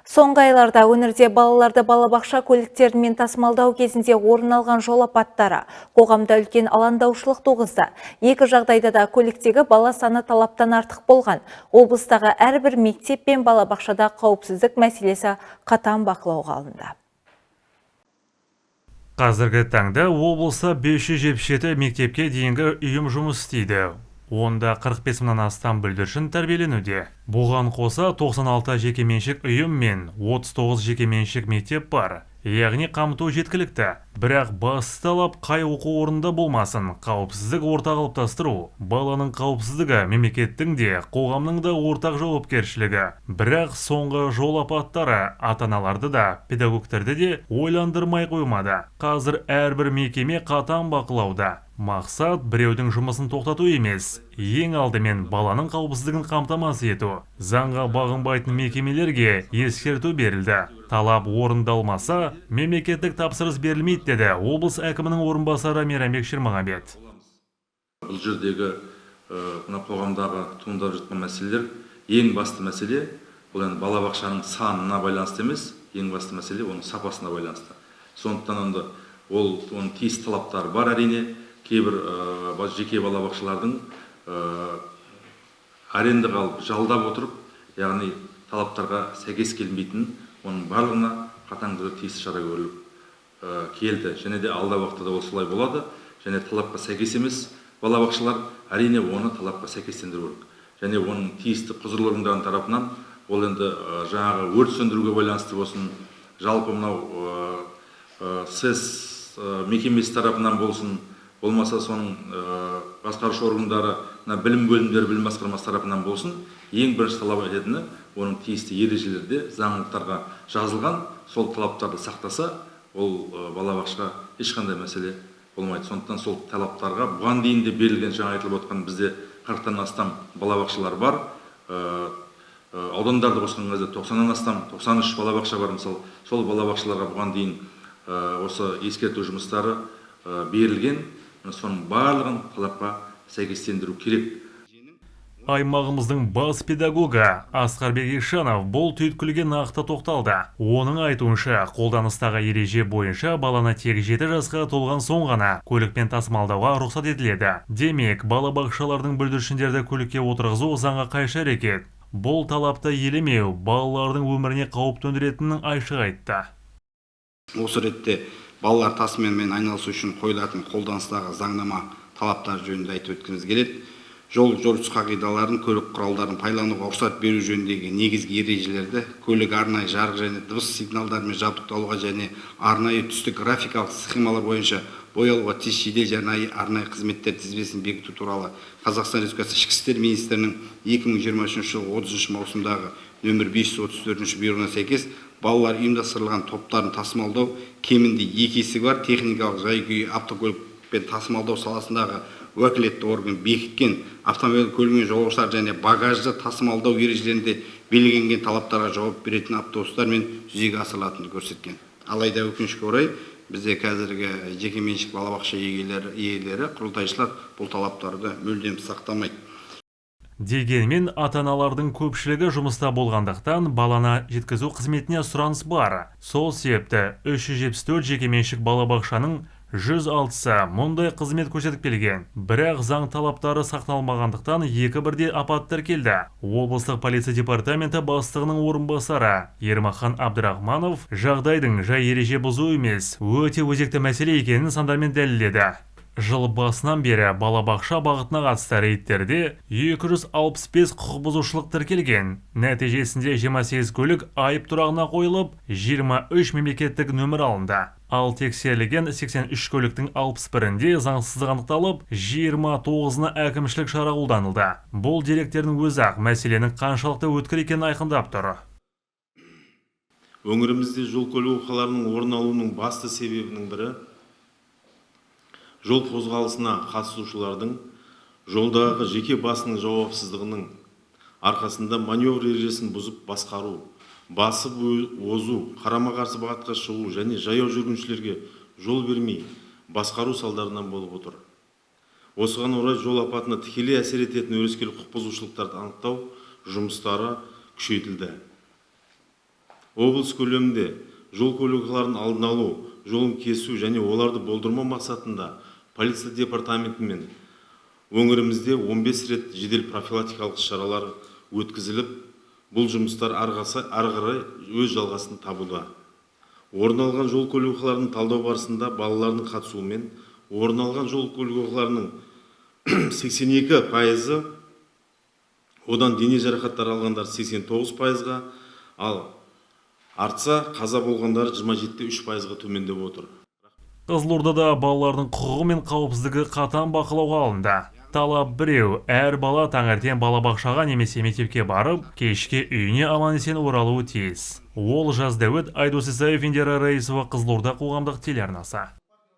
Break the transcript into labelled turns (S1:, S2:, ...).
S1: Соңғы айларда өңірде балаларды балабақша көліктерімен тасымалдау кезінде орын алған жол апаттары қоғамда үлкен алаңдаушылық туғызды. Екі жағдайда да көліктегі бала саны талаптан артық болған. Облыстағы әрбір мектеп пен балабақшада қауіпсіздік мәселесі қатаң бақылауға алынды.
S2: Қазіргі таңда облыста 577 мектепке дейінгі ұйым жұмыс істейді. Онда 45 мыңнан астам бүлдіршін тәрбиеленуде. Бұған қоса 96 жекеменшік ұйым мен 39 жекеменшік мектеп бар. Яғни қамту жеткілікті. Бірақ басты талап қай оқу орнында болмасын, қауіпсіздік орта қалыптастыру. Баланың қауіпсіздігі мемлекеттің де, қоғамның да ортақ жауапкершілігі. Бірақ соңғы жол апаттары ата-аналарды да, педагогтерді де ойландырмай қоймады. Қазір әрбір мекеме қатаң бақылауда. Мақсат біреудің жұмысын тоқтату емес, ең алдымен баланың қауіпсіздігін қамтамасыз ету. Заңға бағынбайтын мекемелерге ескерту берілді. Талап орындалмаса, мемлекеттік тапсырыс берілмейді, деді облыс әкімінің орынбасары Мейрамбек Шермағамбет.
S3: Бұл жердегі мына қоғамдағы туындап жатқан мәселелер, ең басты мәселе бұл енді балабақшаның санына байланысты емес, ең басты мәселе оның сапасына байланысты. Сондықтан енді ол оның тиісті талаптары бар әрине. Кейбір жеке балабақшалардың арендаға алып, жалдап отырып, яғни талаптарға сәйкес келмейтін, оның барлығына қатаң түрде тиісті шара көріліп келді. Және де алдағы уақытта да ол солай болады. Және талапқа сәйкес емес балабақшалар, әрине, оны талапқа сәйкестендіру керек. Және оның тиісті құзырлы органдарының тарапынан ол енді жаңағы өрт сөндіруге байланысты болсын, жалпы мынау СЭС мекемесі тарапынан болсын, болмаса соның басқарушы органдары, мына білім бөлімдері, білім басқармасы тарапынан болсын, ең бірінші талап ететіні оның тиісті ережелерде, заңдылықтарға жазылған сол талаптарды сақтаса, ол балабақшаға ешқандай мәселе болмайды. Сондықтан сол талаптарға бұған дейін де берілген, жаңа айтылып отқан, бізде 40-тан астам балабақшалар бар, аудандарды қосқан кезде 90-нан астам, 93 балабақша бар мысалы. Сол балабақшаларға бұған дейін осы ескерту жұмыстары берілген. Соның барлығын талапқа сәйкестендіру керек.
S2: Аймағымыздың бас педагогы Асқарбек Ешанов бұл түйткілге нақты тоқталды. Оның айтуынша, қолданыстағы ереже бойынша баланы тек 7 жасқа толған соң ғана көлікпен тасымалдауға рұқсат етіледі. Демек, балабақшалардың бүлдіршіндерді көлікке отырғызу заңға қайшы әрекет. Бұл талапты елемеу балалардың өміріне қауіп төндіретінін айшық айтты.
S4: Осы ретте балалар тасымалымен айналысу үшін қойылатын қолданыстағы заңнама талаптары жөнінде айтып өткіміз келеді. Жол жүріс қағидаларын, көлік құралдарын пайдалануға рұқсат беру жөніндегі негізгі ережелерді, көлік арнайы жарық және дыбыс сигналдарымен жабдықталуға және арнайы түсті графикалық схемалар бойынша боялуға тиіс жедел және арнайы қызметтер тізбесін бекіту туралы Қазақстан Республикасы Ішкі істер министрінің 2023 жылғы 30 маусымдағы нөмір 534 бұйрығына сәйкес балалар ұйымдастырылған топтарын тасымалдау кемінде екі есігі бар техникалық жай-күйі автокөлікпен тасымалдау саласындағы уәкілетті орган бекіткен автомобиль көлігімен жолаушылар және багажды тасымалдау ережелерінде белгіленген талаптарға жауап беретін автобустармен жүзеге асырылатынын көрсеткен. Алайда, өкінішке орай, бізде қазіргі жекеменшік балабақша иелері, құрылтайшылар бұл талаптарды мүлдем сақтамайды.
S2: Дегенмен ата-аналардың көпшілігі жұмыста болғандықтан баланы жеткізу қызметіне сұраныс бар. Сол себепті 374 жекеменшік балабақшаның 106-сы мұндай қызмет көрсетіп келген. Бірақ заң талаптары сақталмағандықтан екі бірдей апат тіркелді. Облыстық полиция департаменті бастығының орынбасары Ермахан Абдрахманов жағдайдың жай ереже бұзу емес, өте өзекті мәселе екенін сандармен дәлелдеді. Жыл басынан бері балабақша бағытына қатысты рейдтерде 265 құқық бұзушылық тіркелген. Нәтижесінде 28 көлік айып тұрағына қойылып, 23 мемлекеттік нөмір алынды. Ал тексерілген 83 көліктің 61-інде заңсыздық анықталып, 29-ына әкімшілік шара қолданылды. Бұл деректердің өзі-ақ мәселенің қаншалықты өткір екенін айқындап тұр.
S5: Өңірімізде жол көлік оқиғаларының орын алуының басты себебінің бірі жол қозғалысына қатысушылардың жолдағы жеке басының жауапсыздығының арқасында маневр ережесін бұзып басқару, басып озу, қарама-қарсы бағытқа шығу және жаяу жүргіншілерге жол бермей басқару салдарынан болып отыр. Осыған орай жол апатына тікелей әсер ететін өрескел құқық бұзушылықтарды анықтау жұмыстары күшейтілді. Облыс көлемінде жол көлік оқиғаларының алдын алу, жолын кесу және оларды болдырмау мақсатында полиция департаментімен өңірімізде 15 рет жедел профилактикалық шаралар өткізіліп, бұл жұмыстар ары қарай өз жалғасын табуда. Орын алған жол көлік оқиғаларын талдау барысында балалардың қатысуымен орын алған жол көлік оқиғаларының 82%-ы, одан дене жарақаттары алғандар 89%-ға, ал артса қаза болғандары 27,3%-ға төмендеп отыр.
S2: Қызылордада балалардың құқығы мен қауіпсіздігі қатаң бақылауға алынды. Талап біреу: әр бала таңертең балабақшаға немесе мектепке барып, кешке үйіне аман-есен оралуы тиіс. Олжас Дәуіт, Айдос Исаев, Индира Раисова, Қызылорда қоғамдық телеарнасы.